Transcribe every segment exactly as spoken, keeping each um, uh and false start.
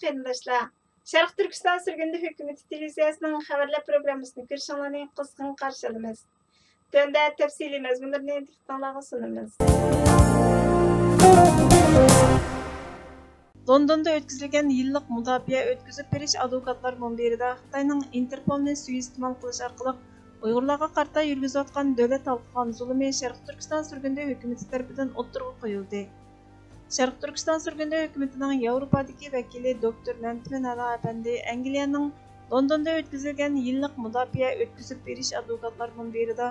قېرىنداشلار، شەرقىي تۈركىستان سۈرگۈندە ھۆكۈمىتى تېلېۋىزىيەسىنىڭ خەۋەرلەر پروگراممىسىنى كۆرۈشۈڭلارنى قىزغىن قارشى ئالىمىز. تۆۋەندە تەپسىلىي مەزمۇنلىرىنى دىققىتىڭلارغا سۇنىمىز. لوندوندا ئۆتكۈزۈلگەن يىللىق مۇداپىئە ئۆتكۈزۈپ بېرىش ئادۋوكاتلار مۇنبىرىدا خىتاينىڭ ئىنتېرپولنى سۇيىئىستېمال قىلىش ئارقىلىق ئۇيغۇرلارغا قارىتا يۈرگۈزۈۋاتقان دۆلەت ھالقىغان زۇلۇمى شەرقىي تۈركىستان سۈرگۈندە ھۆكۈمىتى تەرىپىدىن ئوتتۇرىغا قويۇلدى. شەرقىي تۈركىستان سۈرگۈندە ھۆكۈمىتىنىڭ ياۋروپادىكى ۋەكىلى دوكتور مەمتىمىن ھەلال ئەپەندى ئەنگلىيەنىڭ لوندوندا ئۆتكۈزۈلگەن يىللىق مۇداپىئە ئۆتكۈزۈپ بېرىش ئادۋوكاتلار مۇنبىرىدا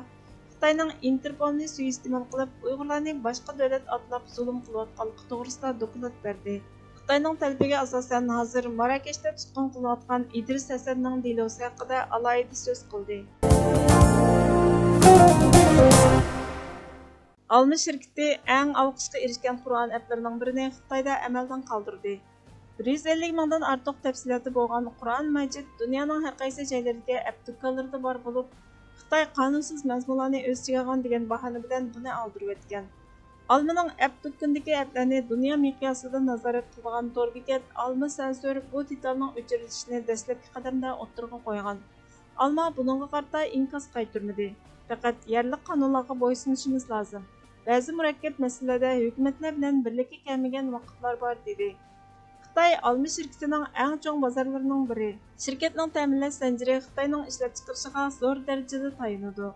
خىتاينىڭ ئىنتېرپولنى سۇيىئىستېمال قىلىپ، ئۇيغۇرلارنى باشقا دۆلەت ئاتلاپ زۇلۇم قىلىۋاتقانلىقى توغرىسىدا دوكلات بەردى. خىتاينىڭ تەلىپىگە ئاساسەن، ھازىر ماراكەشتە تۇتقۇن قىلىنىۋاتقان ئىدرىس ھەسەننىڭ دېلوسى ھەققىدە ئالاھىدە سۆز قىلدى. ئالما شىركىتى ئەڭ ئالقىشقا ئېرىشكەن قۇرئان ئەپلىرىنىڭ بىرىنى خىتايدا ئەمەلدىن قالدۇردى. بىر يۈز ئەللىك مىڭدىن ئارتۇق تەپسىلاتى بولغان قۇرئان مەجىد دۇنيانىڭ ھەر قايسى جايلىرىدىكى ئەپ دۇكانلىرىدا بار بولۇپ، خىتاي قانۇنسىز مەزمۇنلارنى ئۆز ئىچىگە ئالغان دېگەن باھانە بىلەن بۇنى ئالدۇرۇۋەتكەن. ئالمىنىڭ ئەپ دۇكىنىدىكى ئەپلەرنى دۇنيا مىقياسىدا نازارەت قىلىدىغان تور بېكەت ئالما سەنسور بۇ دېتالنىڭ ئۆچۈرۈلۈشىنى دەسلەپكى قەدەمدە ئوتتۇرىغا قويغان. ئالما بۇنىڭغا قارىتا ئىنكاس قايتۇرمىدى. پەقەت يەرلىك قانۇنلارغا بويسۇنۇشىمىز لازىم. بەزى مۇرەككەپ مەسىلىلەردە ھۆكۈمەتلەر بىلەن بىرلىككە كەلمىگەن ۋاقىتلار بار، دېدى. خىتاي ئالما شىركىتىنىڭ ئەڭ چوڭ بازارلىرىنىڭ بىرى. شىركەتنىڭ تەمىنلەش زەنجىرى خىتاينىڭ ئىشلەپچىقىرىشىغا زور دەرىجىدە تايىنىدۇ.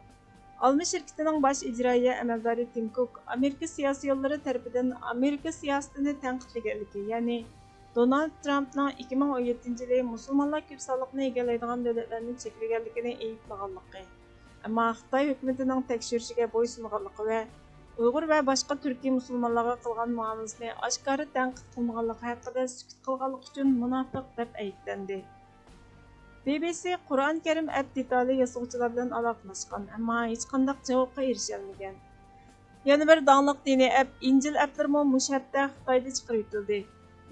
ئالما شىركىتىنىڭ باش ئىجرائىيە ئەمەلدارى تىم كۇك ئامېرىكا سىياسىيونلىرى تەرىپىدىن ئامېرىكا سىياسىتىنى تەنقىدلىگەنلىكى، يەنى دونالد ترامپنىڭ ئىككى مىڭ ئون يەتتىنچى يىلى مۇسۇلمانلار كۆپ سانلىقنى ئىگىلەيدىغان دۆلەتلەرنى چەكلىگەنلىكىنى ئەيىبلىغانلىقى، ئەمما خىتاي ھۆكۈمىتىنىڭ تەكشۈرۈشىگە بويسۇنغانلىقى ۋە ئۇيغۇر ۋە باشقا تۈركىي مۇسۇلمانلارغا قىلغان مۇئامىلىسىنى ئاشكارا تەنقىد قىلمىغانلىقى ھەققىدە سۈكۈت قىلغانلىقى ئۈچۈن مۇناپىق دەپ ئەيىبلەندى. بى بى سى قۇرئان كەرىم ئەپ دېتالى ياسىغۇچىلار بىلەن ئالاقىلەشكەن، ئەمما ھېچقانداق جاۋابقا ئېرىشەلمىگەن. يەنە بىر داڭلىق دىنىي ئەپ ئىنجىل ئەپلىرىمۇ مۇشۇ ھەپتە خىتايدا چىقىرىۋېتىلدى.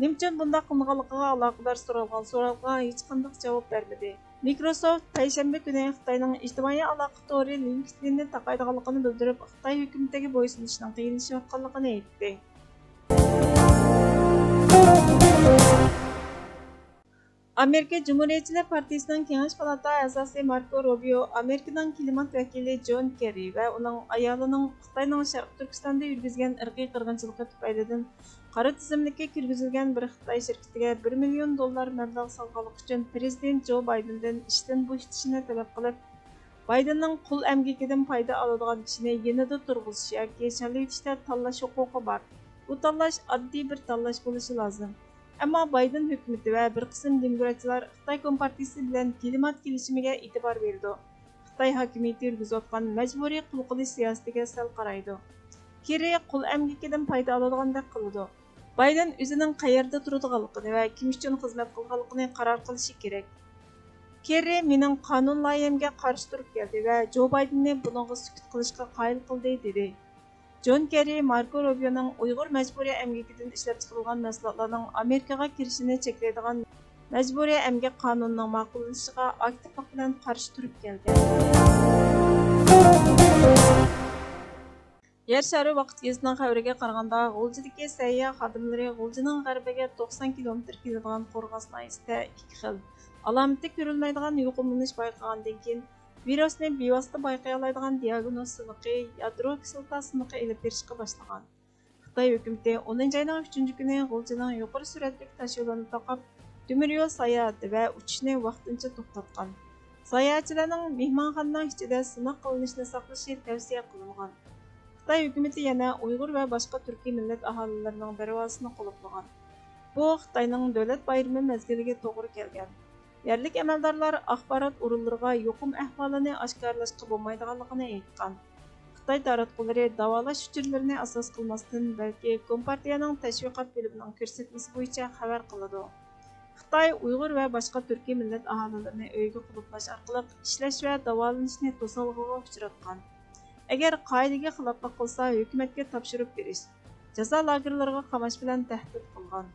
نېمە ئۈچۈن بۇنداق قىلىنغانلىقىغا ئالاقىدار سورالغان سوئالغا ھېچقانداق جاۋاب بەرمىدى. مىكروسوفت پەيشەنبە كۈنى خىتاينىڭ ئىجتىمائىي ئالاقە تورى لىنكېدىننى تاقايدىغانلىقىنى بىلدۈرۈپ، خىتاي ھۆكۈمىتىگە بويسۇنۇشنىڭ قىيىنلىشىۋاتقانلىقىنى ئېيتتى. ئامېرىكا جۇمھۇرىيەتچىلەر پارتىيىسىنىڭ كېڭەش پالاتا ئەزاسى ماركو روبىيو ئامېرىكىنىڭ كىلىمات ۋەكىلى جون كېررى ۋە ئۇنىڭ ئايالىنىڭ خىتاينىڭ شەرقىي تۈركىستاندا يۈرگۈزگەن ئىرقىي قىرغىنچىلىقى تۈپەيلىدىن قارا تىزىملىككە كىرگۈزۈلگەن بىر خىتاي شىركىتىگە بىر مىليون دوللار مەبلەغ سالغانلىقى ئۈچۈن پىرېزىدېنت جو بايدېندىن ئىشتىن بوشىتىشىنى تەلەپ قىلىپ، بايدېننىڭ قۇل ئەمگىكىدىن پايدا ئالىدىغان كىشىنى يېنىدا تۇرغۇزۇش ياكى شاللىۋېتىشتە تاللاش ھوقۇقى بار. بۇ تاللاش ئاددىي بىر تاللاش بولۇشى لازىم. ئەمما بايدېن ھۆكۈمىتى ۋە بىر قىسىم دېموكراتچىلار خىتاي كومپارتىيىسى بىلەن كىلىمات كېلىشىمىگە ئېتىبار بېرىدۇ. خىتاي ھاكىمىيىتى يۈرگۈزۈۋاتقان مەجبۇرىي قۇل قىلىش سىياسىتىگە سەل قارايدۇ. كېررى قۇل ئەمگىكىدىن پايدا ئالىدىغاندەك قىلىدۇ. بايدېن ئۆزىنىڭ قەيەردە تۇرىدىغانلىقىنى ۋە كىم ئۈچۈن خىزمەت قىلغانلىقىنى قارار قىلىشى كېرەك. كېررى مېنىڭ قانۇن لايىھەمگە قارشى تۇرۇپ كەلدى ۋە جو بايدېننى بۇنىڭغا سۈكۈت قىلىشقا قايىل قىلدى، دېدى. جون كېررى ماركو روبىيونىڭ ئۇيغۇر مەجبۇرىي ئەمگىكىدىن ئىشلەپچىقىرىلغان مەھسۇلاتلارنىڭ ئامېرىكىغا كىرىشىنى چەكلەيدىغان مەجبۇرىي ئەمگەك قانۇنىنىڭ ماقۇللىنىشىغا ئاكتىپلىق بىلەن قارشى تۇرۇپ كەلگەن. يەر شارى ۋاقىت گېزىتىنىڭ خەۋىرىگە قارىغاندا، غۇلجىدىكى سەھىيە خادىملىرى غۇلجىنىڭ غەربىگە توقسان كىلومېتىر كېلىدىغان قورغاس ناھىيەسىدە ئىككى خىل ئالامىتى كۆرۈلمەيدىغان يۇقۇملىنىش بايقىغاندىن كېيىن، ۋىرۇسنى بىۋاسىتە بايقىيالايدىغان دىئاگنوز سىنىقى، يادرو كىسلاتا سىنىقى ئېلىپ بېرىشقا باشلىغان. خىتاي ھۆكۈمىتى ئونىنچى ئاينىڭ ئۈچىنچى كۈنى غۇلجىنىڭ يۇقىرى سۈرئەتلىك تاشيولىنى تاقاپ، تۆمۈر يول ساياھىتى ۋە ئۇچۇشنى ۋاقتىنچە توختاتقان. ساياھەتچىلەرنىڭ مېھمانخانىنىڭ ئىچىدە سىناق قىلىنىشنى ساقلىشى تەۋسىيە قىلىنغان. خىتاي ھۆكۈمىتى يەنە ئۇيغۇر ۋە باشقا تۈركىي مىللەت ئاھالىلىرىنىڭ دەرۋازىسىنى قۇلۇپلىغان. بۇ خىتاينىڭ دۆلەت بايرىمى مەزگىلىگە توغرا كەلگەن. يەرلىك ئەمەلدارلار ئاخبارات ئورۇنلىرىغا يۇقۇم ئەھۋالىنى ئاشكارىلاشقا بولمايدىغانلىقىنى ئېيتقان. خىتاي تاراتقۇلىرى داۋالاش ئۇچۇرلىرىنى ئاساس قىلماستىن، بەلكى كومپارتىيەنىڭ تەشۋىقات بۆلۈمىنىڭ كۆرسەتمىسى بويىچە خەۋەر قىلىدۇ. خىتاي ئۇيغۇر ۋە باشقا تۈركىي مىللەت ئاھالىلىرىنى ئۆيگە قۇلۇپلاش ئارقىلىق ئىشلەش ۋە داۋالىنىشنى توسالغۇغا ئۇچراتقان. ئەگەر قائىدىگە خىلاپلىق قىلسا، ھۆكۈمەتكە تاپشۇرۇپ بېرىش، جازا لاگېرلىرىغا قاماش بىلەن تەھدىت قىلغان.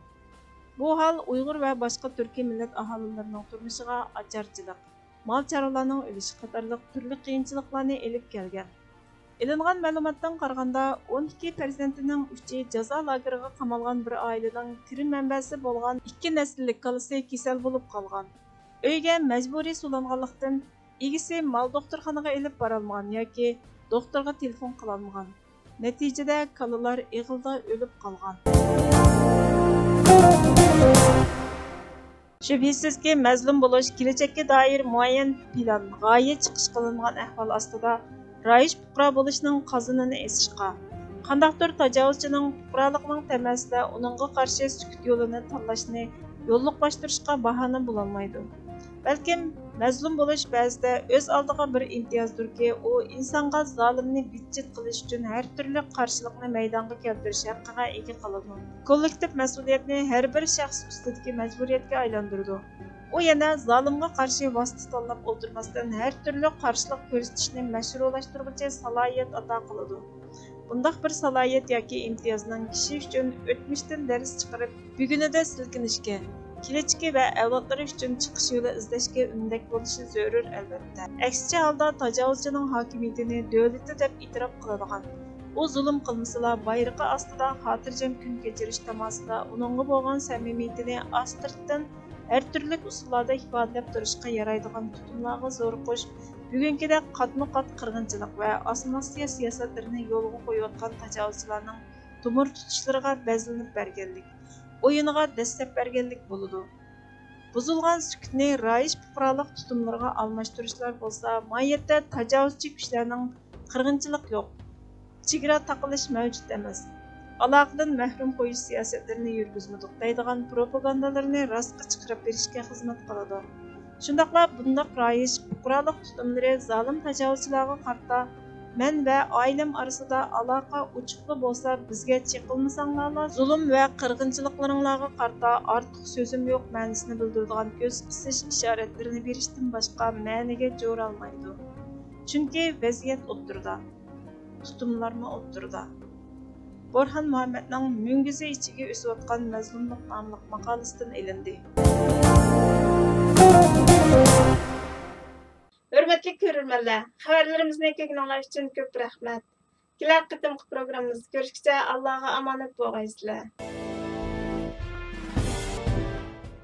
بۇ ھال ئۇيغۇر ۋە باشقا تۈركىي مىللەت ئاھالىلىرىنىڭ تۇرمۇشىغا ئاچارچىلىق، مال-چارۋىلارنىڭ ئۆلۈشى قاتارلىق تۈرلۈك قىيىنچىلىقلارنى ئېلىپ كەلگەن. ئېلىنغان مەلۇماتتىن قارىغاندا، ئون ئىككى پەرزەنتىنىڭ ئۈچى جازا لاگېرىغا قامالغان بىر ئائىلىنىڭ كىرىم مەنبەسى بولغان ئىككى نەسىللىك كالىسى كېسەل بولۇپ قالغان. ئۆيگە مەجبۇرىي سولانغانلىقتىن، ئىگىسى مال دوختۇرخانىغا ئېلىپ بارالمىغان ياكى دوختۇرغا تېلېفون قىلالمىغان. نەتىجىدە، كالىلار ئېغىلدا ئۆلۈپ قالغان. شۈبھىسىزكى، مەزلۇم بولۇش، كېلەچەككە دائىر مۇئەييەن پىلان، غايە چىقىش قىلىنغان ئەھۋال ئاستىدا رايىش پۇقرا بولۇشنىڭ قازىنىنى ئېسىشقا، قانداقتۇر تاجاۋۇزچىنىڭ پۇقرالىقنىڭ تەمەسىدە ئۇنىڭغا قارشى سۈكۈت يولىنى تاللاشنى يوللۇقلاشتۇرۇشقا باھانە بولالمايدۇ. بەلكىم مەزلۇم بولۇش بەزىدە ئۆز ئالدىغا بىر ئىمتىيازدۇركى، ئۇ ئىنسانغا زالىمنى بىتچىت قىلىش ئۈچۈن ھەر تۈرلۈك قارشىلىقنى مەيدانغا كەلتۈرۈش ھەققىگە ئىگە قىلىدۇ. كوللېكتىپ مەسئۇلىيەتنى ھەر بىر شەخس ئۈستىدىكى مەجبۇرىيەتكە ئايلاندۇرىدۇ. ئۇ يەنە زالىمغا قارشى ۋاسىتە تاللاپ ئولتۇرماستىن، ھەر تۈرلۈك قارشىلىق كۆرسىتىشنى مەشرۇلاشتۇرغۇچى سالاھىيەت ئاتا قىلىدۇ. بۇنداق بىر سالاھىيەت ياكى ئىمتىيازنىڭ كىشى ئۈچۈن ئۆتمۈشتىن دەرس چىقىرىپ، بۈگۈنىدە سىلكىنىشكە، كېلەچىكى ۋە ئەۋلادلىرى ئۈچۈن چىقىش يولى ئىزدەشكە ئۈندەك بولۇشى زۆرۈر، ئەلۋەتتە. ئەكسىچە ھالدا تاجاۋۇزچىنىڭ ھاكىمىيىتىنى دۆلىتى دەپ ئېتىراپ قىلىدىغان، ئۇ زۇلۇم قىلمىسىلا، بايرىقى ئاستىدا خاتىرجەم كۈن كەچۈرۈش تاماسىدا ئۇنىڭغا بولغان سەمىمىيىتىنى ئاستىرتتىن ھەر تۈرلۈك ئۇسۇللاردا ئىپادىلەپ تۇرۇشقا يارايدىغان تۇتۇملارغا زورۇقۇش بۈگۈنكىدەك قاتمۇ-قات قىرغىنچىلىق ۋە ئاسسىمىلياتسىيە سىياسەتلىرىنى يولغا قويۇۋاتقان تاجاۋۇزچىلارنىڭ تومۇر تۇتۇشلىرىغا بەزلىنىپ بەرگەنلىك، ئويۇنىغا دەسسەپ بەرگەنلىك بولىدۇ. بۇزۇلغان سۈكۈتنى رايىش پۇقرالىق تۇتۇملىرىغا ئالماشتۇرۇشلار بولسا، ماھىيەتتە تاجاۋۇزچى كۈچلەرنىڭ قىرغىنچىلىق يوق، چېگرا تاقىلىش مەۋجۇت ئەمەس، ئالاقىدىن مەھرۇم قويۇش سىياسەتلىرىنى يۈرگۈزمىدۇق دەيدىغان پروپاگاندىلىرىنى راستقا چىقىرىپ بېرىشكە خىزمەت قىلىدۇ. شۇنداقلا بۇنداق رايىش پۇقرالىق تۇتۇملىرى زالىم تاجاۋۇزچىلارغا قارىتا، مەن ۋە ئائىلەم ئارىسىدا ئالاقە ئوچۇقلا بولسا، بىزگە چېقىلمىساڭلارلا، زۇلۇم ۋە قىرغىنچىلىقلىرىڭلارغا قارىتا ئارتۇق سۆزۈم يوق مەنىسىنى بىلدۈرىدىغان كۆز قىسىش ئىشارەتلىرىنى بېرىشتىن باشقا مەنىگە جورالمايدۇ. چۈنكى ۋەزىيەت ئوتتۇرىدا، تۇتۇملارمۇ ئوتتۇرىدا. بورھان مۇھەممەدنىڭ مۈڭگۈزى ئىچىگە ئۆسۈۋاتقان مەزلۇملۇق ناملىق ماقالىسىدىن ئېلىندى. ھۆرمەتلىك كۆرۈرمەنلەر، خەۋەرلىرىمىزنى كۆرگىنىڭلار ئۈچۈن كۆپ رەھمەت. كېلەر قېتىمقى پروگراممىمىزدا كۆرۈشكىچە ئاللاغا ئامانەت بولغايسىلەر.